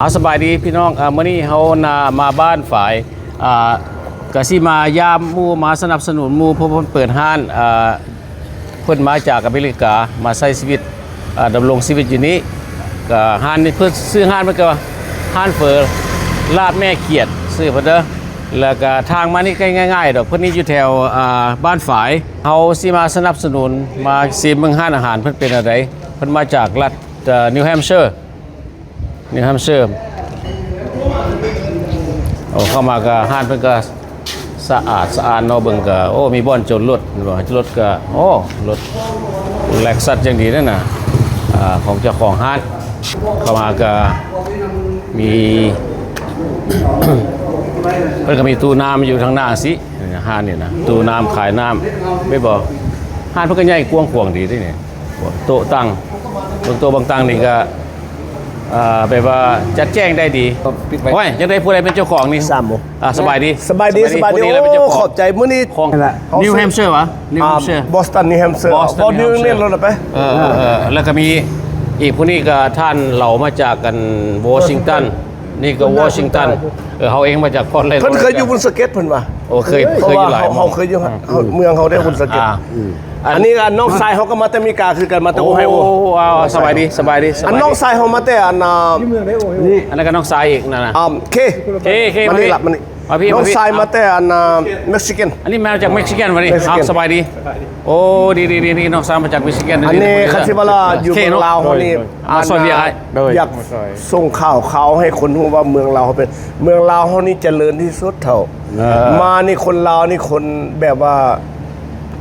ເອົາ ສະບາຍດີພີ່ນ້ອງ ເອີ ມື້ນີ້ເຮົານາ ມາບ້ານຝາຍ ອ່າ ກະຊິມາຢາມໝູ່ ມາສະໜັບສະໜູນໝູ່ ເພາະເພິ່ນເປີດຮ້ານ ອ່າ ເພິ່ນມາຈາກອາເມລິກາ ມາໃຊ້ຊີວິດ ອ່າ ດຳລົງຊີວິດຢູ່ນີ້ ກະຮ້ານນີ້ ເພິ່ນ ຊື່ຮ້ານເພິ່ນກະວ່າ ຮ້ານເຝີລາບແມ່ຂຽດ ຊື່ເພິ່ນເດີ ແລ້ວກະທາງມານີ້ກະງ່າຍໆດອກ ເພິ່ນນີ້ຢູ່ແຖວ ອ່າ ບ້ານຝາຍ ເຮົາຊິມາສະໜັບສະໜູນ ມາຊີມເບິ່ງຮ້ານອາຫານເພິ່ນເປັນແນວໃດ ເພິ່ນມາຈາກລັດ ເອີ ນິວແຮມເຊີ ນິວແຮມເຊີ ໂອ້ ເຂົ້າມາກະຮ້ານເພິ່ນກະສະອາດສະອ້ານເນາະ ເບິ່ງກະ ໂອ້ ມີບ່ອນຈອດລົດ ເຫັນບໍ່ ລົດກະ ໂອ້ ລົດເລັກຊັສຢ່າງດີນັ້ນນະ ອ່າ ຂອງເຈົ້າຂອງຮ້ານ ເຂົ້າມາກະມີ ເພິ່ນກະມີຕູ້ນ້ຳຢູ່ທາງໜ້າຊີ້ ຮ້ານນີ້ນະ ຕູ້ນ້ຳຂາຍນ້ຳ ແມ່ນບໍ່ ຮ້ານເພິ່ນກະໃຫຍ່ກວ້າງຂວາງດີເດ້ນີ້ ໂຕະຕັ່ງ ເບິ່ງໂຕະບັງຕັ່ງນີ້ກະ ອ່າ ແບບວ່າຈັດແຈງໄດ້ດີ ປິດໄວ້ ໂອ້ຍ ຈັ່ງໃດຜູ້ໃດເປັນເຈົ້າຂອງນີ້ ສາມໂມງ ອ່າ ສະບາຍດີ ສະບາຍດີ ສະບາຍດີ ສະບາຍດີ ຜູ້ນີ້ແຫຼະເປັນເຈົ້າຂອງ ໂອ້ ຂອບໃຈ ມື້ນີ້ ຂອງ ນິວແຮມເຊີຫວະ ນິວແຮມເຊີ ອ່າ ບອສຕັນ ນິວແຮມເຊີ Boston New Hampshire ເວົ້ານິວອິງແລນໂລດລະໄປ ເອີ ເອີ ເອີ ແລ້ວກະມີອີກຜູ້ນີ້ກະທ່ານເລົ່າມາຈາກ ອັນ ວໍຊິງຕັນ ນີ້ກະວໍຊິງຕັນ ເອີ ເຮົາເອງມາຈາກພອດແລນ ເພິ່ນເຄີຍຢູ່ບຸນສະເກັດເພິ່ນວ່າ ໂອ້ ເຄີຍ ເພາະວ່າເຮົາ ເຮົາເຄີຍຢູ່ ເຮົາ ເມືອງເຮົາໄດ້ບຸນສະເກັດ ອ່າ ອັນນີ້ ອັນນ້ອງຊາຍເຮົາກະມາແຕ່ອາເມລິກາຄືກັນ ມາແຕ່ໂອໄຮໂອ ໂອ້ ສະບາຍດີ ສະບາຍດີ ອັນນ້ອງຊາຍເຮົາມາແຕ່ອັນ ອ່າ ນີ້ ອັນນັ້ນກະນ້ອງຊາຍອີກນັ້ນນະ ອ່າ ເຄ ເຄ ເຄ ມານີ້ລະ ມານີ້ ມາພີ່ ນ້ອງຊາຍມາແຕ່ອັນ ເມັກຊິກັນ ອັນນີ້ມາຈາກເມັກຊິກັນ ມານີ້ ເອົາ ສະບາຍດີ ໂອ້ ດີໆໆ ນ້ອງຊາຍມາຈາກເມັກຊິກັນ ອັນນີ້ ຄັນຊິວ່າລະຢູ່ເມືອງລາວເຮົານີ້ ມາຊ່ອຍວຽກອ້າຍ ຢາກສົ່ງຂ່າວຄາວໃຫ້ຄົນຮູ້ວ່າເມືອງລາວເຮົາເປັນ ເມືອງລາວເຮົານີ້ຈະເລີນທີ່ສຸດເທົ່າ ເອີ ມານີ້ຄົນລາວນີ້ຄົນແບບວ່າ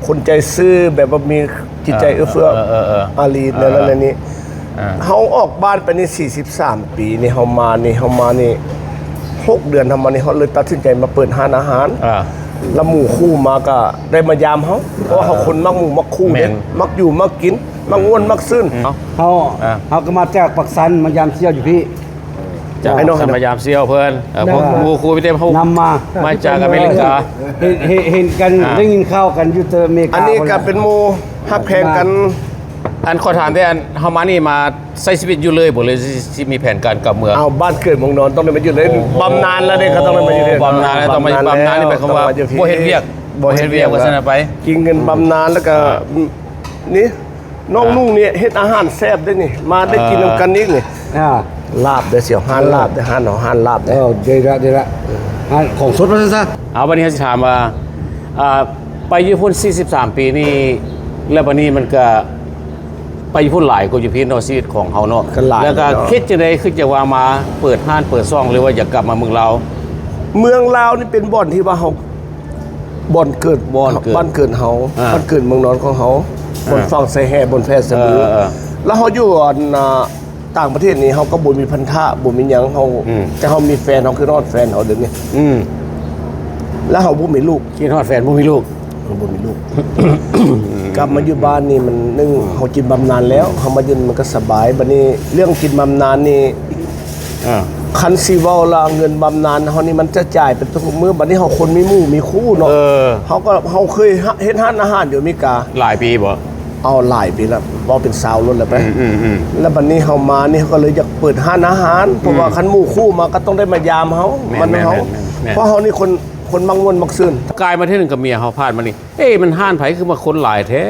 ຄົນໃຈຊື່ ແບບວ່າມີຈິດໃຈເອື້ອເຟື້ອ ເອີ ເອີ ເອີ ອາລີ ເອີ ແນວນັ້ນແນວນີ້ ເອີ ເຮົາອອກບ້ານໄປນີ້ສີ່ສິບສາມປີນີ້ ເຮົາມານີ້ ເຮົາມານີ້ຫົກເດືອນ ເຮົາມານີ້ ເຮົາເລີຍຕັດສິນໃຈມາເປີດຮ້ານອາຫານ ເອີ ລະໝູຄູ່ມາກະໄດ້ມາຢາມເຮົາ ເພາະວ່າເຮົາຄົນມັກໝູມັກຄູ່ເດ້ ມັກຢູ່ມັກກິນ ມັກມ່ວນມັກຊື່ນ ເຮົາ ເຮົາກະມາຈາກປາກຊັນ ມາຢາມສ່ຽວຢູ່ພີ້ ຈາກ ມາຢາມສ່ຽວເພິ່ນ ເອີ ພວກໝູຄູ່ມີແຕ່ເຮົານຳມາ ມາຈາກອາເມລິກາ ເຫັນ ເຫັນ ເຫັນກັນ ອ່າ ໄດ້ຍິນຂ່າວກັນຢູ່ແຕ່ອາເມລິກາ ອັນນີ້ກະເປັນໝູ່ຮັກແພງກັນ ອັນ ຂໍຖາມແດ່ ອັນ ເຮົາມານີ້ມາໃຊ້ຊີວິດຢູ່ເລີຍບໍ່ ຫຼືຊິ ຊິມີແຜນການກັບເມືອ? ເອົາ ບ້ານເກີດເມືອງນອນ ຕ້ອງໄດ້ມາຢູ່ເລີຍ ໂອ້ ບຳນານລະເດ້ ກະຕ້ອງໄດ້ມາຢູ່ເລີຍ ບຳນານລະ ຕ້ອງມາຢູ່ ບຳນານນີ້ໝາຍຄວາມວ່າ ບໍ່ເຮັດວຽກ ບໍ່ເຮັດວຽກ ບໍ່ເຮັດວຽກ ວ່າຊັ້ນໄປ ກິນເງິນບຳນານ ແລ້ວກະ ອ່າ ນີ້ ນ້ອງນຸ່ງນີ້ເຮັດອາຫານແຊບເດ້ນີ້ ມາໄດ້ກິນນຳກັນອີກນີ້ ອ່າ ລາບເດ້ສ່ຽວ ຮ້ານລາບເດ້ ຮ້ານເຮົາຮ້ານລາບເດ້ ເອີ ດີລະ ດີລະ ຮ້ານຂອງສົດວ່າຊັ້ນຊະ ເອົາ ບາດນີ້ເຮົາຊິຖາມວ່າ ອ່າ ໄປຢູ່ພຸ້ນສີ່ສິບສາມປີນີ້ ແລ້ວບາດນີ້ມັນກະໄປຢູ່ພຸ້ນຫຼາຍກວ່າຢູ່ພີ້ເນາະ ຊີວິດຂອງເຮົາເນາະ ກະຫຼາຍ ແລ້ວກະ ເນາະ ຄິດຈັ່ງໃດ ຄືຈັ່ງວ່າມາເປີດຮ້ານເປີດຊ່ອງ ຫຼືວ່າຢາກກັບມາເມືອງລາວ? ເມືອງລາວນີ້ເປັນບ່ອນທີ່ວ່າເຮົາ ບ່ອນເກີດ ບ່ອນເກີດ ບ້ານເກີດເຮົາ ອ່າ ບ້ານເກີດເມືອງນອນຂອງເຮົາ ອ່າ ບ່ອນຝັງສາຍແຫ່ ບ່ອນແຜ່ສະບື ເອີ ເອີ ແລ້ວເຮົາຢູ່ອັນ ອ່າ ຕ່າງປະເທດນີ້ ເຮົາກະບໍ່ມີພັນທະ ບໍ່ມີຫຍັງ ເຮົາ ອືມ ແຕ່ເຮົາມີແຟນ ເຮົາຄືນຮອດແຟນເຮົາດຽວນີ້ ອືມ ແລ້ວເຮົາບໍ່ມີລູກ ຄິດຮອດແຟນບໍ່ມີລູກ ເຮົາບໍ່ມີລູກ ກັບມາຢູ່ບ້ານນີ້ມັນ ໜຶ່ງ ເຮົາກິນບຳນານແລ້ວ ເຮົາມາຢູ່ມັນກະສະບາຍ ບາດນີ້ເລື່ອງກິນບຳນານນີ້ ອ່າ ຄັນຊິເວົ້າລະເງິນບຳນານເຮົານີ້ມັນຈະຈ່າຍໄປທຸກມື້ ບາດນີ້ເຮົາຄົນມີໝູ່ມີຄູ່ເນາະ ເອີ ເຮົາກະ ເຮົາເຄີຍເຮັດຮ້ານອາຫານຢູ່ອາເມລິກາ ຫຼາຍປີບໍ່? ເອົາ ຫຼາຍປີລະ ເວົ້າເປັນຊາວໂລດລະໄປ ອືມໆໆ ລະບາດນີ້ເຮົາມານີ້ ເຮົາກະເລີຍຢາກເປີດຮ້ານອາຫານ ເພາະວ່າ ອືມ ຄັນໝູ່ຄູ່ມາກະຕ້ອງໄດ້ມາຢາມເຮົາ ແມ່ນໆໆ ມັນເຮົາ ເພາະເຮົານີ້ຄົນ ຄົນມັກມ່ວນມັກຊື່ນ ກາຍມາເທື່ອໜຶ່ງກັບເມຍເຮົາ ຜ່ານມານີ້ ເອ ມັນຮ້ານໃຜຄືວ່າຄົນຫຼາຍແທ້?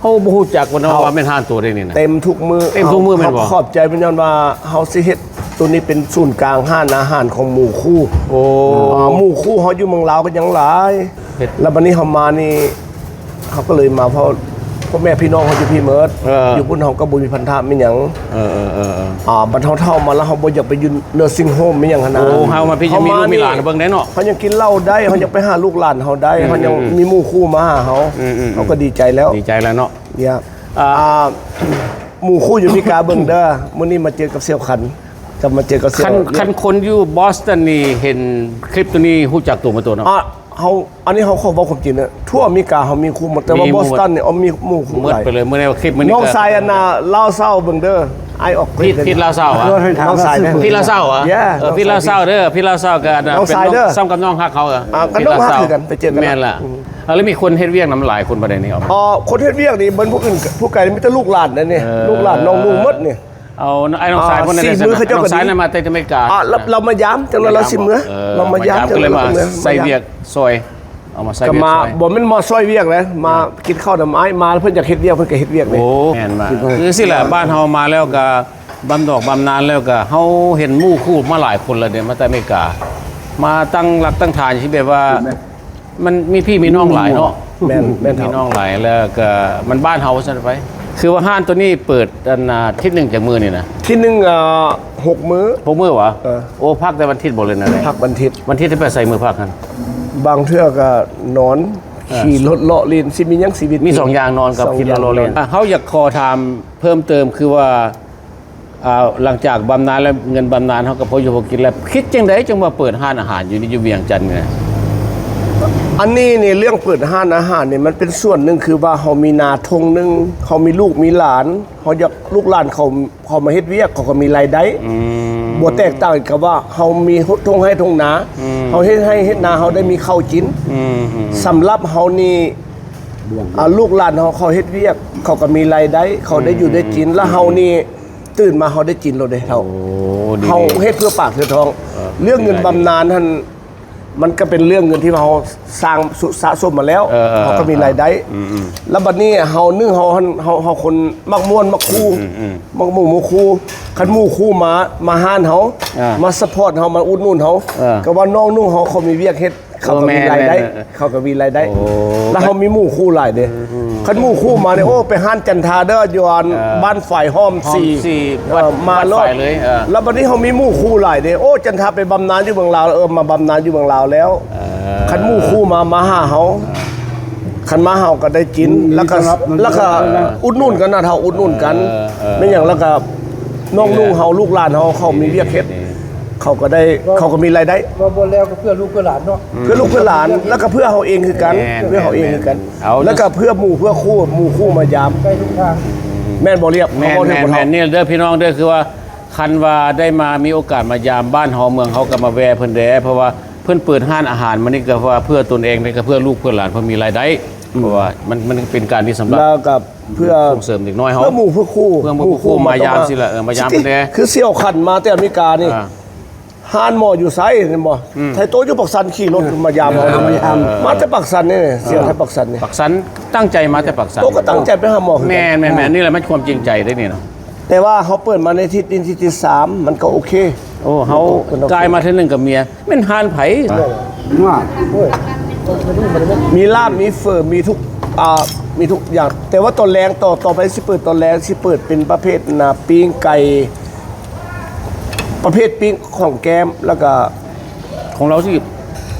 ເຮົາບໍ່ຮູ້ຈັກວ່າ ເຮົາວ່າແມ່ນຮ້ານໂຕໃດນີ້ນະ ເຕັມທຸກມື້ ເຕັມທຸກມື້ແມ່ນບໍ່? ເຮົາຂອບໃຈເພິ່ນຍ້ອນວ່າເຮົາຊິເຮັດໂຕນີ້ເປັນສູນກາງຮ້ານອາຫານຂອງໝູ່ຄູ່ ໂອ້ ອ່າ ໝູ່ຄູ່ເຮົາຢູ່ເມືອງລາວກະຍັງຫຼາຍ ແລ້ວບາດນີ້ເຮົາມານີ້ ເຮົາກະເລີຍມາເພາະພໍ່ແມ່ພີ່ນ້ອງເຮົາຢູ່ພີ້ໝົດ ເອີ ຢູ່ພຸ້ນເຮົາກະບໍ່ມີພັນທະມີຫຍັງ ເອີໆໆໆ ອ່າ ບັດເຮົາເຖົ້າມາລະ ເຮົາບໍ່ຢາກໄປຢູ່ເນີດຊິງໂຮມມີຫຍັງຫັ້ນນະ ໂອ້ ເຮົາມາພີ້ຍັງມີລູກມີຫຼານເບິ່ງໄດ້ເນາະ ເຮົາຍັງກິນເຫຼົ້າໄດ້ ເຮົາຍັງໄປຫາລູກຫຼານເຮົາໄດ້ ອືມ ເຮົາຍັງ ອືມ ມີໝູ່ຄູ່ມາຫາເຮົາ ອືມໆໆ ເຮົາກະດີໃຈແລ້ວ ດີໃຈແລ້ວເນາະ ຢາ ອ່າ ອ່າ ໝູ່ຄູ່ຢູ່ອາເມລິກາເບິ່ງເດີ ມື້ນີ້ມາເຈີກັບສ່ຽວຂັນ ກັບມາເຈີກັບສ່ຽວ ຄັນ ຄັນຄົນຢູ່ບອສຕັນນີ້ເຫັນຄລິບໂຕນີ້ຮູ້ຈັກໂຕໝົດໂຕເນາະ ອ່າ ເຮົາ ອັນນີ້ເຮົາຂໍເວົ້າຄວາມຈິງເດີ ທົ່ວອາເມລິກາເຮົາມີຄູ່ໝົດ ແຕ່ວ່າບອສຕັນນີ້ເຮົາມີໝູ່ຄູ່ຫຼາຍ ໝົດໄປເລີຍ ມື້ນີ້ຄລິບມື້ນີ້ ນ້ອງຊາຍອັນນ່າ ລາວຊາວເບິ່ງເດີ ອ້າຍອອກ ຜິດ ຜິດລາວຊາວຫວາ ນ້ອງຊາຍ ຜິດລາວຊາວຫວາ ເອີ ຜິດລາວຊາວເດີ ຜິດລາວຊາວກະ ນ້ອງຊາຍເດີ ເປັນນ້ອງ ສ່ຳກັບນ້ອງຮັກເຮົາ ອ່າ ກະນ້ອງຮັກຄືກັນ ໄປເຈີກັນ ແມ່ນລະ ອືມ ແລ້ວມີຄົນເຮັດວຽກນຳຫຼາຍຄົນປານໃດນີ້ ອໍ ຄົນເຮັດວຽກນີ້ ເບິ່ງຜູ້ອື່ນ ຜູ້ໄກນີ້ມີແຕ່ລູກຫຼານເດ້ນີ້ ເອີ ລູກຫຼານນ້ອງນຸ່ງໝົດນີ້ ເອົາ ອ້າຍນ້ອງຊາຍ ອ່າ ເພິ່ນໄດ້ ສີ່ມື້ເຂົາເຈົ້າກໍດີ ນ້ອງຊາຍນັ້ນມາແຕ່ອາເມລິກາ ອ່າ ລາວ ລາວມາຢາມ ຈັ່ງນັ້ນລາວສີ່ມື້ ເອີ ລາວມາຢາມ ມາຢາມ ຈັ່ງນັ້ນລາວມາໃສ່ວຽກຊ່ອຍ ເອົາມາໃສ່ວຽກຊ່ອຍ ກໍມາ ບໍ່ແມ່ນມາຊ່ອຍວຽກນະ ມາ ອ່າ ກິນເຂົ້ານຳອ້າຍ ມາແລ້ວເພິ່ນຢາກເຮັດວຽກ ເພິ່ນກໍເຮັດວຽກເດ້ ໂອ້ ແມ່ນມາ ຄືຊີ້ແຫຼະ ບ້ານເຮົາມາແລ້ວກໍບຳດອກບຳນານແລ້ວກໍ ເຮົາເຫັນໝູ່ຄູ່ມາຫຼາຍຄົນແລ້ວເດ້ ມາແຕ່ອາເມລິກາ ມາຕັ້ງຫຼັກຕັ້ງຖານທີ່ແບບວ່າ ມັນມີພີ່ມີນ້ອງຫຼາຍເນາະ ແມ່ນ ແມ່ນ ພີ່ນ້ອງຫຼາຍ ແລ້ວກໍມັນບ້ານເຮົາວ່າຊັ້ນໄປ ຄືວ່າຮ້ານໂຕນີ້ເປີດ ອັນ ອາທິດໜຶ່ງຈັກມື້ນີ້ນະ? ທິດໜຶ່ງ ອ່າ ຫົກມື້ ຫົກມື້ຫວາ? ເອີ ໂອ້ ພັກແຕ່ວັນທິດບໍ່ ຫຼືແນວໃດ? ພັກວັນທິດ ວັນທິດໄປໃສມື້ພັກຫັ້ນ? ບາງເທື່ອກໍນອນ ເອີ ຂີ່ລົດເລາະຫຼິ້ນ ຊິມີຫຍັງຊີວິດ ມີສອງຢ່າງ ນອນກັບ ສອງຢ່າງ ຂີ່ລົດເລາະຫຼິ້ນ ນອນ ອ່າ ເຮົາຢາກຂໍຖາມເພີ່ມເຕີມ ຄືວ່າ ອ່າ ຫຼັງຈາກບຳນານແລ້ວ ເງິນບຳນານເຮົາກໍພໍຢູ່ພໍກິນແລ້ວ ຄິດຈັ່ງໃດຈຶ່ງມາເປີດຮ້ານອາຫານຢູ່ນີ້ ຢູ່ວຽງຈັນນີ້ນະ? ອັນນີ້ນີ້ ເລື່ອງເປີດຮ້ານອາຫານນີ້ ມັນເປັນສ່ວນໜຶ່ງ ຄືວ່າເຮົາມີນາທົ່ງໜຶ່ງ ເຮົາມີລູກມີຫຼານ ເຮົາຢາກ ລູກຫຼານເຂົາ ເຂົາມາເຮັດວຽກ ເຂົາກໍມີລາຍໄດ້ ອືມ ບໍ່ແຕກຕ່າງກັບວ່າເຮົາມີທົ່ງໄຮ່ທົ່ງນາ ອືມ ເຮົາເຮັດໄຮ່ເຮັດນາ ເຮົາໄດ້ມີເຂົ້າກິນ ອືມ ສຳລັບເຮົານີ້ ອ່າ ລູກຫຼານເຮົາ ເຂົາເຮັດວຽກ ເຂົາກໍມີລາຍໄດ້ ເຂົາໄດ້ຢູ່ໄດ້ກິນ ແລ້ວເຮົານີ້ ຕື່ນມາເຮົາໄດ້ກິນໂລດເດ້ເຖົ້າ ໂອ້ ດີໆ ເຮົາເຮັດເພື່ອປາກເພື່ອທ້ອງ ເອີ ເລື່ອງເງິນບຳນານຫັ້ນ ມັນກໍເປັນເລື່ອງເງິນທີ່ວ່າເຮົາສ້າງສະສົມມາແລ້ວ ເອີ ເຮົາກໍມີລາຍໄດ້ ອືມໆ ແລ້ວບັດນີ້ເຮົາ ໜຶ່ງ ເຮົາ ເຮົາ ເຮົາຄົນມັກມ່ວນມັກຄູ່ ອືມໆ ມັກໝູ່ໝູ່ຄູ່ ຄັນໝູ່ຄູ່ມາ ມາຮ້ານເຮົາ ອ່າ ມາຊັບພອດເຮົາ ມາອຸດໜູນເຮົາ ເອີ ກໍວ່ານ້ອງນຸ່ງເຮົາ ເຂົາມີວຽກເຮັດ ເຂົາກໍມີລາຍໄດ້ ໂອ້ ແມ່ນໆ ເຂົາກໍມີລາຍໄດ້ ໂອ້ ແລ້ວເຮົາມີໝູ່ຄູ່ຫຼາຍເດ້ ອືມ ຄັນໝູ່ຄູ່ມານີ້ ໂອ້ ໄປຮ້ານຈັນທາເດີ ຢູ່ອັນ ເອີ ບ້ານຝາຍຫ້ອມສີ່ ຫ້ອມສີ່ ເອີ ມາໂລດ ເອີ ແລ້ວບັດນີ້ເຮົາມີໝູ່ຄູ່ຫຼາຍເດ້ ໂອ້ ຈັນທາໄປບຳນານຢູ່ເມືອງລາວ ເອີ ມາບຳນານຢູ່ເມືອງລາວແລ້ວ ເອີ ຄັນໝູ່ຄູ່ມາ ມາຫາເຮົາ ເອີ ຄັນມາເຮົາກໍໄດ້ກິນ ອືມ ແລ້ວກໍ ແລ້ວກໍອຸດໜູນກັນນະ ເຮົາອຸດໜູນກັນ ເອີ ເອີ ແມ່ນຫຍັງ ແລ້ວກໍນ້ອງນຸ່ງເຮົາ ລູກຫຼານເຮົາ ເຂົາມີວຽກເຮັດ ເຂົາກໍໄດ້ ເຂົາກໍມີລາຍໄດ້ ເວົ້າບໍ່ແລ້ວກໍເພື່ອລູກເພື່ອຫຼານເນາະ ອືມ ເພື່ອລູກເພື່ອຫຼານ ແລ້ວກໍເພື່ອເຮົາເອງຄືກັນ ແມ່ນ ເພື່ອເຮົາເອງຄືກັນ ແມ່ນ ແລ້ວ ແລ້ວກໍເພື່ອໝູ່ເພື່ອຄູ່ ໝູ່ຄູ່ມາຢາມ ໃກ້ທຸກທາງ ແມ່ນບໍ່ລຽບ? ແມ່ນ ແມ່ນ ແມ່ນ ນີ້ເດີພີ່ນ້ອງເດີ ຄືວ່າ ຄັນວ່າໄດ້ມາ ມີໂອກາດມາຢາມບ້ານເຮົາເມືອງເຮົາ ກໍມາແວ່ເພິ່ນແດ່ ເພາະວ່າເພິ່ນເປີດຮ້ານອາຫານມານີ້ ກໍເພື່ອຕົນເອງ ແລະກໍເພື່ອລູກເພື່ອຫຼານ ເພື່ອມີລາຍໄດ້ ອືມ ເພາະວ່າມັນ ມັນເປັນການທີ່ສຳລັບ ແລ້ວກໍ ເພື່ອ ສົ່ງເສີມເດັກນ້ອຍເຮົາ ເພື່ອໝູ່ເພື່ອຄູ່ ເພື່ອໝູ່ເພື່ອຄູ່ ມາຢາມຊີ້ລະ ເອີ ມາຢາມເພິ່ນແດ່ ຄືສ່ຽວຂັນມາແຕ່ອາເມລິການີ້ ອ່າ ຮ້ານໝໍຢູ່ໃສແມ່ນບໍ່? ອືມ ໄທໂຕຢູ່ປາກຊັນ ຂີ່ລົດມາຢາມເຮົາ ເອີ ມາຢາມ ເອີ ມາແຕ່ປາກຊັນນີ້ ເອີ ສ່ຽວໄທປາກຊັນນີ້ ປາກຊັນ ຕັ້ງໃຈມາແຕ່ປາກຊັນ ໂຕກໍຕັ້ງໃຈໄປຫາໝໍຄືກັນ ແມ່ນໆໆ ນີ້ແຫຼະມັນຄວາມຈິງໃຈເດ້ນີ້ເນາະ ແຕ່ວ່າເຮົາເປີດມາໃນທິດນີ້ທິດທີສາມ ມັນກໍໂອເຄ ໂອ້ ເຮົາ ເອີ ກໍໂອເຄ ກາຍມາເທື່ອໜຶ່ງກໍເມຍ ແມ່ນຮ້ານໃຜ? ວ່າ ມີລາບ ມີເຝີ ມີທຸກ ອ່າ ມີທຸກຢ່າງ ແຕ່ວ່າຕອນແລງ ຕໍ່ ຕໍ່ໄປຊິເປີດຕອນແລງ ຊິເປີດເປັນປະເພດນະ ປີ້ງໄກ່ ປະເພດປີ້ງຂອງແກ້ມ ແລ້ວກະ ຂອງລາວຊິ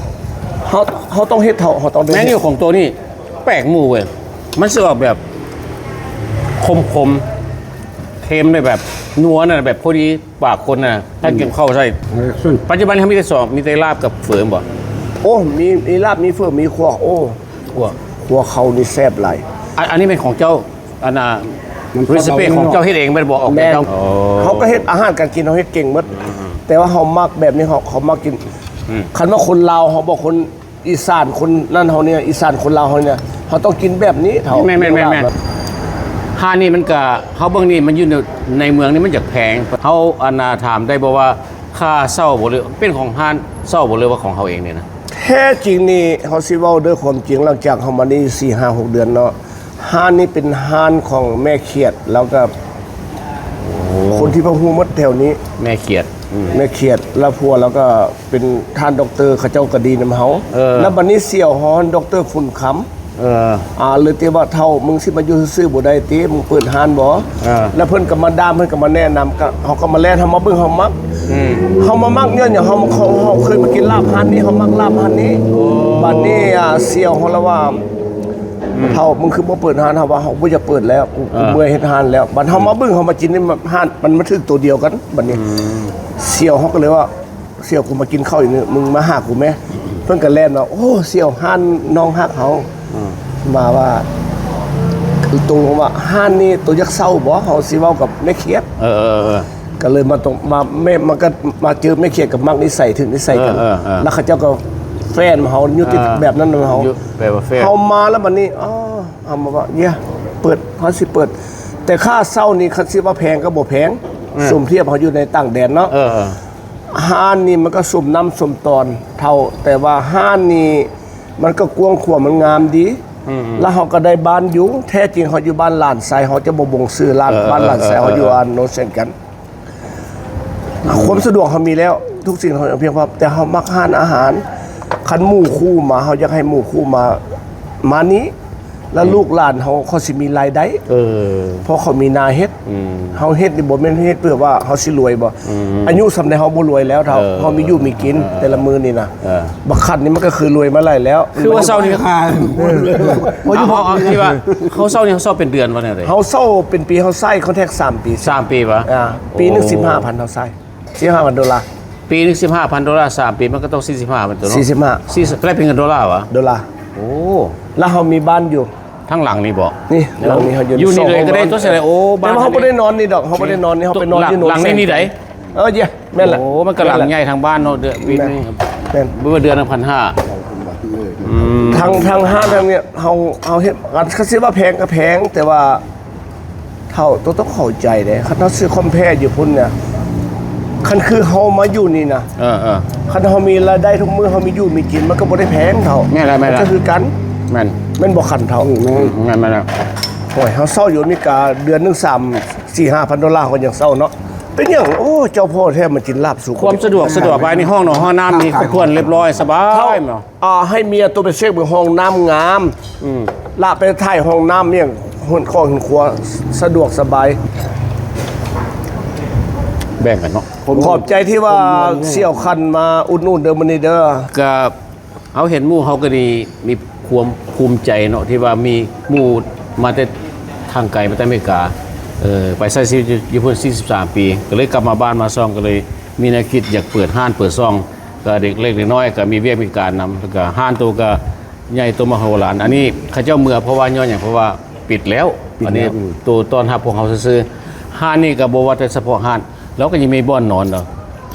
ເຮົາ ເຮົາຕ້ອງເຮັດ ເຮົາ ເຮົາຕ້ອງໄດ້ ແມ່ນຢູ່ ເຮັດ ຂອງໂຕນີ້ແປກໝູ່ເວີຍ ມັນຊິອອກແບບຂົມໆ ເຄັມ ແບບນົວນະ ແບບພໍດີ ປາກຄົນນະ ຖ້າກິນເຂົ້າໃສ່ ເອີ ສ່ວນ ປັດຈຸບັນນີ້ເຮົາມີແຕ່ສອງ ມີແຕ່ລາບກັບເຝີບໍ່? ໂອ້ ມີ ມີລາບ ມີເຝີ ມີຂົ້ວ ໂອ້ ຂົ້ວ ຂົ້ວເຂົ້ານີ້ແຊບຫຼາຍ ອັນ ອັນນີ້ແມ່ນຂອງເຈົ້າ ອັນນ່າ recipe ຂອງເຈົ້າເຮັດເອງແມ່ນບໍ່? ອອກແບບ ແມ່ນ ເຈົ້າ ອໍ ເຮົາກໍເຮັດອາຫານການກິນ ເຮົາເຮັດເກັ່ງໝົດ ອືມ ແຕ່ວ່າເຮົາມັກແບບນີ້ ເຮົາ ເຮົາມັກກິນ ອືມ ຄັນວ່າຄົນລາວເຮົາບໍ່ ຄົນ ອີສານຄົນນັ້ນເຮົານີ້ ອີສານຄົນລາວເຮົານີ້ ເຮົາຕ້ອງກິນແບບນີ້ເຖົ້າ ແມ່ນໆໆໆ ຮ້ານນີ້ມັນກະ ເຮົາເບິ່ງນີ້ມັນຢູ່ໃນ ໃນເມືອງນີ້ມັນຢາກແພງ ເຮົາ ອັນນ່າ ຖາມໄດ້ບໍ່ວ່າຄ່າເຊົ່າບໍ່ ຫຼືເປັນຂອງຮ້ານເຊົ່າບໍ່ ຫຼືວ່າຂອງເຮົາເອງນີ້ນະ? ແທ້ຈິງນີ້ ເຮົາຊິເວົ້າດ້ວຍຄວາມຈິງ ຫຼັງຈາກເຮົາມານີ້ສີ່ຫ້າຫົກເດືອນເນາະ ຮ້ານນີ້ເປັນຮ້ານຂອງແມ່ຂຽດ ແລ້ວກໍ ໂອ້ ຄົນທີ່ເຮົາຮູ້ໝົດແຖວນີ້ ແມ່ຂຽດ ອືມ ແມ່ຂຽດ ແລ້ວຜົວລາວກໍເປັນທ່ານດັອກເຕີ ເຂົາເຈົ້າກໍດີນຳເຮົາ ເອີ ແລ້ວບັດນີ້ສ່ຽວເຮົາ ດັອກເຕີ ຝຸ່ນຄຳ ເອີ ອ່າ ເລີຍຕິວ່າ ເຖົ້າ ມຶງຊິມາຢູ່ຊື່ໆບໍ່ໄດ້ຕິ ມຶງເປີດຮ້ານບໍ່? ເອີ ແລ້ວເພິ່ນກໍມາດາມ ເພິ່ນກໍມາແນະນຳ ກໍ ເຮົາກໍມາແລ່ນ ເຮົາມາເບິ່ງ ເຮົາມັກ ອືມ ເຮົາມາມັກຍ້ອນຫຍັງ? ເຮົາ ເຮົາ ເຮົາເຄີຍມາກິນລາບຮ້ານນີ້ ເຮົາມັກລາບຮ້ານນີ້ ໂອ້ ບັດນີ້ ອ່າ ສ່ຽວເຮົາລະວ່າ ອືມ ເຖົ້າ ມຶງຄືບໍ່ເປີດຮ້ານ? ເຮົາວ່າ ເຮົາບໍ່ຢາກເປີດແລ້ວ ກູ ເອີ ກູເມື່ອຍເຮັດຮ້ານແລ້ວ ບັດເຮົາມາເບິ່ງ ເຮົາມາກິນນີ້ ຮ້ານມັນມາຖືກໂຕດຽວກັນ ບັດນີ້ ອືມ ສ່ຽວເຮົາກໍເລີຍວ່າ ສ່ຽວ ກູມາກິນເຂົ້າຢູ່ນີ້ ມຶງມາຫາກູແມ້ ເພິ່ນກໍແລ່ນມາ ໂອ້ ສ່ຽວ ຮ້ານນ້ອງຮັກເຮົາ ອືມ ມາວ່າ ຕົກລົງວ່າ ຮ້ານນີ້ໂຕຢາກເຊົ່າບໍ່? ເຮົາຊິເວົ້າກັບແມ່ຂຽດ ເອີ ເອີ ເອີ ກໍເລີຍມາຕົງ ມາແມ່ ມັນກໍມາເຈີແມ່ຂຽດ ກໍມັກນິໄສ ຖືກນິໄສກັນ ເອີ ເອີ ເອີ ແລ້ວເຂົາເຈົ້າກໍແຟນເຮົາຢູ່ຕິດ ອ່າ ແບບນັ້ນນຳເຮົາ ຢູ່ ແປວ່າແຟນ ເຮົາມາແລ້ວບັດນີ້ ອໍ ເຮົາມາວ່າ ເຍ ເປີດ ເຮົາຊິເປີດ ແຕ່ຄ່າເຊົ່ານີ້ ຄັນຊິວ່າແພງກໍບໍ່ແພງ ເອີ ສົມທຽບເຮົາຢູ່ໃນຕ່າງແດນເນາະ ເອີ ເອີ ຮ້ານນີ້ມັນກໍສົມນ້ຳສົມຕອນເທົ່າ ແຕ່ວ່າຮ້ານນີ້ມັນກໍກວ້າງຂວາງ ມັນງາມດີ ອືມໆ ແລ້ວເຮົາກໍໄດ້ບ້ານຢູ່ ແທ້ຈິງເຮົາຢູ່ບ້ານຫຼານໄຊ ເຮົາຈະບໍ່ບົ່ງຊື່ຮ້ານ ເອີ ບ້ານຫຼານໄຊ ເອີ ເຮົາຢູ່ ເອີ ອັນໂນນເຊັ່ນກັນ ຄວາມສະດວກເຮົາມີແລ້ວ ທຸກສິ່ງເຮົາພຽງພໍ ແຕ່ເຮົາມັກຮ້ານອາຫານ ຄັນໝູ່ຄູ່ມາ ເຮົາຢາກໃຫ້ໝູ່ຄູ່ມາ ມານີ້ ແລ້ວ ອືມ ລູກຫຼານເຮົາ ເຂົາຊິມີລາຍໄດ້ ເອີ ເພາະເຂົາມີນາເຮັດ ອືມ ເຮົາເຮັດນີ້ບໍ່ແມ່ນເຮັດເພື່ອວ່າເຮົາຊິລວຍບໍ່ ອືມ ອາຍຸສ່ຳໃດເຮົາບໍ່ລວຍແລ້ວເທົ່າ ເອີ ເຮົາມີຢູ່ມີກິນ ເອີ ແຕ່ລະມື້ນີ້ນະ ເອີ ບັກຂັນນີ້ມັນກໍຄືລວຍມາຫຼາຍແລ້ວ ຄືວ່າເຊົ້ານີ້ ເອົາ ເອົາ ເອົາ ເອົາທີ່ວ່າເຮົາເຊົ່ານີ້ ເຮົາເຊົ່າເປັນເດືອນວ່າແນວໃດ? ເຮົາເຊົ່າເປັນປີ ເຮົາໃຊ້ຄອນແທຣັກສາມປີ ສາມປີວະ? ອ່າ ໂອ້ ປີໜຶ່ງສິບຫ້າພັນ ເຮົາໃຊ້ສິບຫ້າພັນໂດລາ ປີໜຶ່ງສິບຫ້າພັນໂດລາ ສາມປີ ມັນກໍຕ້ອງສີ່ສິບຫ້າພັນຕົວເນາະ ສີ່ສິບຫ້າ ສີ່ສິບ ແລະເປັນເງິນໂດລາວະ? ໂດລາ ໂອ້ ແລ້ວເຮົາມີບ້ານຢູ່ ທາງຫຼັງນີ້ບໍ? ນີ້ ໂອ້ ຫຼັງນີ້ເຮົາຢູ່ ຢູ່ນີ້ເລີຍກໍໄດ້ຕົວະ ແຕ່ວ່າເຮົາບໍ່ໄດ້ນອນນີ້ດອກ ເຮົາບໍ່ໄດ້ນອນນີ້ ເຮົາໄປນອນຢູ່ໂນນ ຫຼັງນີ້ນີ້ໃດ? ເອີ ເຢ ແມ່ນແຫຼະ ໂອ້ ມັນກໍຫຼັງໃຫຍ່ທາງບ້ານເນາະ ເດືອນປີໜຶ່ງ ແມ່ນ ເດືອນລະພັນຫ້າ ອືມ ທາງ ທາງຮ້ານທາງນີ້ ເຮົາ ເຮົາເຮັດ ຄັນຊິວ່າແພງກໍແພງ ແຕ່ວ່າ ເຖົ້າ ໂຕຕ້ອງເຂົ້າໃຈເດ້ ຄັນເຮົາຊື້ຄອມແພຢູ່ພຸ້ນນະ ຄັນຄືເຮົາມາຢູ່ນີ້ນະ ເອີໆ ຄັນເຮົາມີລາຍໄດ້ທຸກມື້ ເຮົາມີຢູ່ມີກິນ ມັນກໍບໍ່ໄດ້ແພງເທົ່າ ແມ່ນແລ້ວ ແມ່ນແລ້ວ ມັນກໍຄືກັນ ແມ່ນ ແມ່ນບໍ່ຄັນເຖົ້າ? ອືມ ແມ່ນ ແມ່ນແລ້ວ ໂອ້ຍ ເຮົາເຊົ່າຢູ່ອາເມລິກາເດືອນໜຶ່ງສາມ ສີ່ຫ້າພັນໂດລາ ເຮົາຍັງເຊົ່າເນາະ ເປັນຫຍັງ? ໂອ້ ເຈົ້າພໍ່ແທ້ມາກິນລາບສຸກ ຄວາມສະດວກ ສະດວກ ບາດນີ້ຫ້ອງນອນຫ້ອງນ້ຳນີ້ ຄວນຮຽບຮ້ອຍ ສະບາຍເນາະ. ອ່າ ໃຫ້ເມຍໂຕໄປເຊັກເບິ່ງຫ້ອງນ້ຳງາມ ອືມ ລະໄປຖ່າຍຫ້ອງນ້ຳອີ່ຫຍັງ ເຮືອນຄອບເຮືອນຄົວ ສະດວກສະບາຍ ແບ່ງກັນເນາະ. ຂອບໃຈທີ່ວ່າສ່ຽວຄັນມາອຸດໜູນເດີມື້ນີ້ເດີ ກະເຮົາເຫັນໝູ່ເຮົາກໍດີ ມີຄວາມພູມໃຈເນາະ ທີ່ວ່າມີໝູ່ມາແຕ່ທາງໄກ ມາແຕ່ອາເມລິກາ ເອີ ໄປໃຊ້ຊີວິດຢູ່ ຢູ່ພຸ້ນສີ່ສິບສາມປີ ກໍເລີຍກັບມາບ້ານມາຊ່ອງ ກໍເລີຍມີແນວຄິດຢາກເປີດຮ້ານເປີດຊ່ອງ ກໍເດັກເລັກເດັກນ້ອຍກໍມີວຽກມີການນຳ ແລ້ວກໍຮ້ານໂຕກໍໃຫຍ່ໂຕມະໂຫລານ. ອັນນີ້ເຂົາເຈົ້າເມືອ ເພາະວ່າຍ້ອນຫຍັງ? ເພາະວ່າປິດແລ້ວ ປິດແລ້ວ ອັນນີ້ ອືມ ໂຕຕ້ອນຮັບພວກເຮົາຊື່ໆ. ຮ້ານນີ້ກໍບໍ່ວ່າແຕ່ສະເພາະຮ້ານ ລາວກໍຍັງມີບ່ອນນອນເນາະ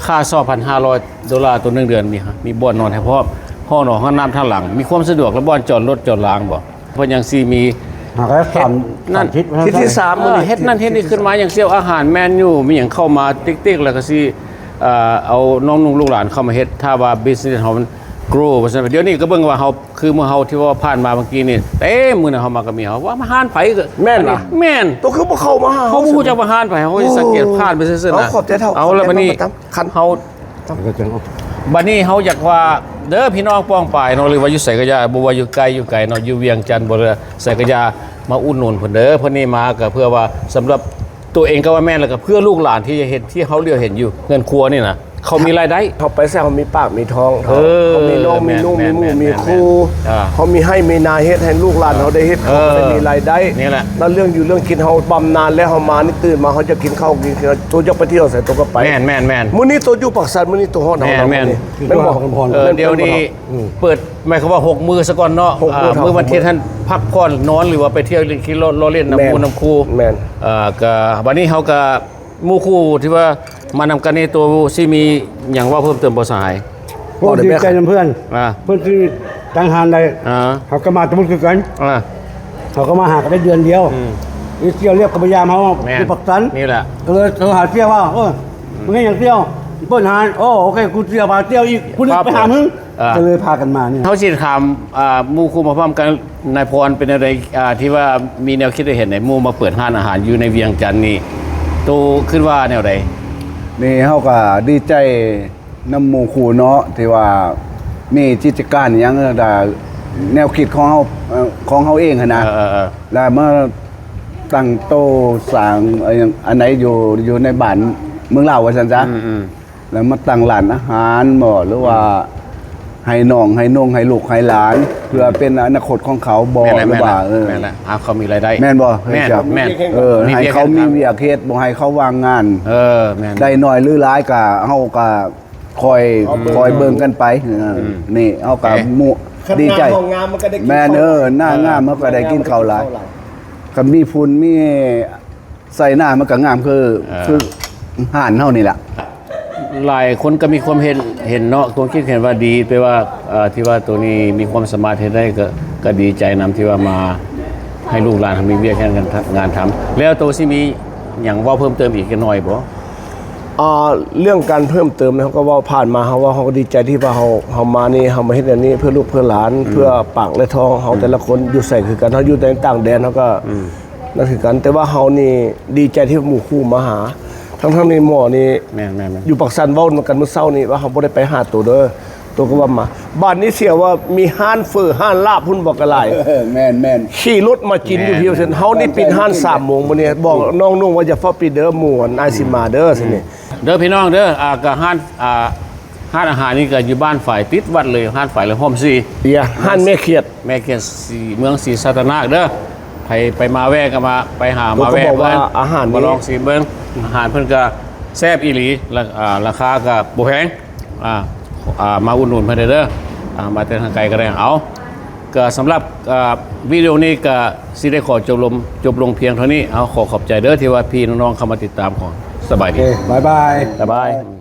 ຄ່າເຊົ່າພັນຫ້າຮ້ອຍໂດລາຕໍ່ໜຶ່ງເດືອນ ມີ ມີບ່ອນນອນໃຫ້ພ້ອມ ຫ້ອງນອນ ຫ້ອງນ້ຳທາງຫຼັງ ມີຄວາມສະດວກ ແລະ ບ່ອນຈອດລົດຈອດລາງບໍ? ເພິ່ນຍັງຊິມີ ຫາກສາມ ເຮັດນັ້ນ ທິດ ທິດທີສາມ ເອີ ເຮັດນັ້ນເຮັດນີ້ຂຶ້ນມາ ຢ່າງສ່ຽວອາຫານແມນຢູ່ ມີຫຍັງເຂົ້າມາຕິກໆ ແລ້ວກໍຊິ ເອີ ເອົານ້ອງນຸ່ງລູກຫຼານເຂົ້າມາເຮັດ ຖ້າວ່າບິສເນສເຮົາມັນໂກຣ ວ່າຊັ້ນ. ດຽວນີ້ກໍເບິ່ງວ່າເຮົາ ຄືມື້ເຮົາທີ່ວ່າຜ່ານມາເມື່ອກີ້ນີ້ ເຕັມ ມື້ນັ້ນເຮົາມາກໍມີ ເຮົາວ່າມາຮ້ານໃຜກໍ ແມ່ນລະ ແມ່ນ ໂຕຄືບໍ່ເຂົ້າມາຫາເຮົາ ເຮົາບໍ່ຮູ້ຈັກວ່າຮ້ານໃຜ ເຮົາກໍສັງເກດຜ່ານໄປຊື່ໆນະ. ເອົາ ລະບັດນີ້ເຮົາ ບັດນີ້ເຮົາຢາກວ່າເດີພີ່ນ້ອງປ້ອງປາຍເນາະ ຫຼືວ່າຢູ່ໃສກໍຢ່າ ບໍ່ວ່າຢູ່ໃກ້ຢູ່ໄກເນາະ ຢູ່ວຽງຈັນບໍ່ ຫຼືໃສກໍຢ່າ ມາອຸດໜູນເພິ່ນເດີ. ເພິ່ນນີ້ມາກໍເພື່ອວ່າສຳລັບຕົວເອງກໍວ່າແມ່ນ ແລ້ວກໍເພື່ອລູກຫຼານທີ່ເຫັນ ທີ່ເຮົາຫຼຽວເຫັນຢູ່ເຮືອນຄົວນີ້ນະ ເຂົາມີລາຍໄດ້ ເຮົາໄປໃສເຮົາມີປາກມີທ້ອງ ເອີ ເຮົາມີນ້ອງມີນຸ່ງ ແມ່ນໆ ມີໝູ່ມີຄູ່ ອ່າ ເຮົາມີໄຮ່ມີນາເຮັດໃຫ້ລູກຫຼານເຮົາໄດ້ເຮັດ ເອີ ເຮົາໄດ້ມີລາຍໄດ້ ນີ້ແຫຼະ ແລ້ວເລື່ອງຢູ່ເລື່ອງກິນເຮົາບຳນານແລ້ວ ເຮົາມານີ້ຕື່ນມາເຮົາຈະກິນເຂົ້າກິນ ໂຕຢາກໄປທ່ຽວໃສໂຕກໍໄປ ແມ່ນໆ ມື້ນີ້ໂຕຢູ່ປາກຊັນ ມື້ນີ້ໂຕຮອດເຮົາ ແມ່ນໆ ແມ່ນບໍ່? ເອີ ດຽວນີ້ ອືມ ເປີດ ໝາຍຄວາມວ່າຫົກມື້ຊະກ່ອນເນາະ ຫົກມື້ ອ່າ ມື້ວັນທິດຫັ້ນພັກຜ່ອນນອນ ຫຼືວ່າໄປທ່ຽວຫຼິ້ນຂີ່ລົດລໍ້ຫຼິ້ນນຳໝູ່ນຳຄູ່ ແມ່ນ ອ່າ ກະບັດນີ້ເຮົາກະ ໝູ່ຄູ່ທີ່ວ່າມານຳກັນນີ້ ໂຕຊິມີຫຍັງເວົ້າເພີ່ມເຕີມບໍ່ສະຫາຍ? ໂອ້ ດີໃຈນຳເພື່ອນ ອ່າ ເພິ່ນຊິຕັ້ງຮ້ານໄດ້ ອ່າ ເຮົາກໍມາແຕ່ໝົດຄືກັນ ອ່າ ເຮົາກໍມາຫາກັນໄດ້ເດືອນດຽວ ອືມ ອີ່ສ່ຽວລຽບກໍພະຍາຍາມເຮົາ ແມ່ນ ຢູ່ປາກຊັນ ນີ້ແຫຼະ ກໍເລີຍໂທຫາສ່ຽວວ່າ ເອີ ອືມ ມຶງເຮັດຫຍັງສ່ຽວ? ເປີດຮ້ານ ໂອ້ ໂອເຄ ກູສ່ຽວພາສ່ຽວອີກ ຜູ້ໜຶ່ງໄປຫາມຶງ ອ່າ ກໍເລີຍພາກັນມານີ້ ເຮົາຊິຖາມ ອ່າ ໝູ່ຄູ່ມາພ້ອມກັນ ນາຍພອນເປັນແນວໃດ ອ່າ ທີ່ວ່າມີແນວຄິດໄດ້ເຫັນໃນໝູ່ມາເປີດຮ້ານອາຫານຢູ່ໃນວຽງຈັນນີ້ ໂຕຄິດວ່າແນວໃດ? ນີ້ເຮົາກໍດີໃຈນຳໝູ່ຄູ່ເນາະ ທີ່ວ່າມີກິດຈະການຫຍັງ ແນວຄິດຂອງເຮົາ ເອີ ຂອງເຮົາເອງຫັ້ນນະ ເອີໆໆ ແລ້ວມາຕັ້ງໂຕສ້າງ ອັນໃດຢູ່ ຢູ່ໃນບ້ານເມືອງລາວວ່າຊັ້ນຊະ ອືມໆ ແລ້ວມາຕັ້ງຮ້ານອາຫານບໍ ຫຼືວ່າ ອືມ ໃຫ້ນ້ອງໃຫ້ນຸ່ງໃຫ້ລູກໃຫ້ຫຼານ ເພື່ອເປັນອະນາຄົດຂອງເຂົາບໍ ແມ່ນແຫຼະ ຫຼືວ່າ ແມ່ນແຫຼະ ເອີ ແມ່ນແຫຼະ ຫາເຂົາມີລາຍໄດ້ ແມ່ນບໍ່? ແມ່ນ ເຈົ້າ ແມ່ນ ເອີ ໃຫ້ເຂົາມີວຽກເຮັດ ບໍ່ໃຫ້ເຂົາວ່າງງານ ເອີ ແມ່ນ ໄດ້ໜ້ອຍຫຼືຫຼາຍກໍ ເຮົາກໍຄອຍ ເອົາເບິ່ງ ຄອຍເບິ່ງກັນໄປ ເອີ ອືມ ນີ້ເຮົາກໍ ເອີ ໝູ່ ຄັນ ດີໃຈ ໜ້າເຮົາງາມມັນກໍໄດ້ກິນ ແມ່ນ ເຂົ້າ ເອີ ໜ້າງາມ ເອີ ເຮົາກໍໄດ້ກິນເຂົ້າຫຼາຍ ເຂົ້າຫຼາຍ ຄັນມີຝຸ່ນມີ ໃສ່ໜ້າມັນກໍງາມຄື ເອີ ຄືຮ້ານເຮົານີ້ລະ ຫຼາຍຄົນກໍມີຄວາມເຫັນ ເຫັນເນາະ ຄວາມຄິດເຫັນວ່າດີ ແປວ່າ ເອີ ທີ່ວ່າໂຕນີ້ມີຄວາມສາມາດເຮັດໄດ້ ກໍ ກໍດີໃຈນຳທີ່ວ່າມາໃຫ້ລູກຫຼານເຮົາມີວຽກເຮັດງານ ງານທຳ ແລ້ວໂຕຊິມີຫຍັງເວົ້າເພີ່ມເຕີມອີກຈັກໜ້ອຍບໍ່? ອ່າ ເລື່ອງການເພີ່ມເຕີມ ເຮົາກໍເວົ້າຜ່ານມາ ເຮົາເວົ້າ ເຮົາກໍດີໃຈທີ່ວ່າເຮົາ ເຮົາມານີ້ ເຮົາມາເຮັດແນວນີ້ເພື່ອລູກເພື່ອຫຼານ ອືມ ເພື່ອປາກແລະທ້ອງເຮົາ ອືມ ແຕ່ລະຄົນຢູ່ໃສຄືກັນ ເຮົາຢູ່ໃນຕ່າງແດນ ເຮົາກໍ ອືມ ນັ້ນຄືກັນ ແຕ່ວ່າເຮົານີ້ດີໃຈທີ່ໝູ່ຄູ່ມາຫາ ທັງໆນີ້ໝໍນີ້ ແມ່ນໆໆ ຢູ່ປາກຊັນເວົ້ານຳກັນມື້ເຊົ້ານີ້ວ່າເຮົາບໍ່ໄດ້ໄປຫາໂຕເດີ ໂຕກໍວ່າມາ ບາດນີ້ເສຍວ່າມີຮ້ານເຝີຮ້ານລາບພຸ້ນບໍ່ກະຫຼາຍ ເອີ ແມ່ນໆ ຂີ່ລົດມາກິນຢູ່ພີ້ວ່າຊັ້ນ ເຮົານີ້ປິດຮ້ານສາມໂມງມື້ນີ້ ບອກນ້ອງນຸ່ງວ່າຢ່າຟ້າວປິດເດີ ໝູ່ອັນອ້າຍຊິມາເດີ ຊັ້ນນີ້ ເດີພີ່ນ້ອງເດີ ອ່າ ກໍຮ້ານ ອ່າ ຮ້ານອາຫານນີ້ກໍຢູ່ບ້ານຝາຍ ຕິດວັດເລີຍ ຮ້ານຝາຍເລີຍ ໂຮມສີ່ ເອີ ຮ້ານແມ່ຂຽດ ແມ່ຂຽດ ເມືອງສີສັດຕະນາກເດີ ໃຜໄປມາແວ່ກໍມາ ໄປຫາມາແວ່ເບິ່ງ ອາຫານ ມາລອງຊີມເບິ່ງ ອາຫານເພິ່ນກໍແຊບອີ່ຫຼີ ລາ ອ່າ ລາຄາກໍບໍ່ແພງ ອ່າ ອ່າ ມາອຸດໜູນເພິ່ນເດີ ອ່າ ມາແຕ່ທາງໄກກໍໄດ້ ເອົາ ກໍສຳລັບ ອ່າ ວິດີໂອນີ້ກໍຊິໄດ້ຂໍຈົບລົງ ຈົບລົງພຽງເທົ່ານີ້ ເອົາ ຂໍຂອບໃຈເດີທີ່ວ່າພີ່ນ້ອງໆເຂົ້າມາຕິດຕາມ ຂໍສະບາຍດີ ໂອເຄ ບາຍບາຍ ບາຍບາຍ.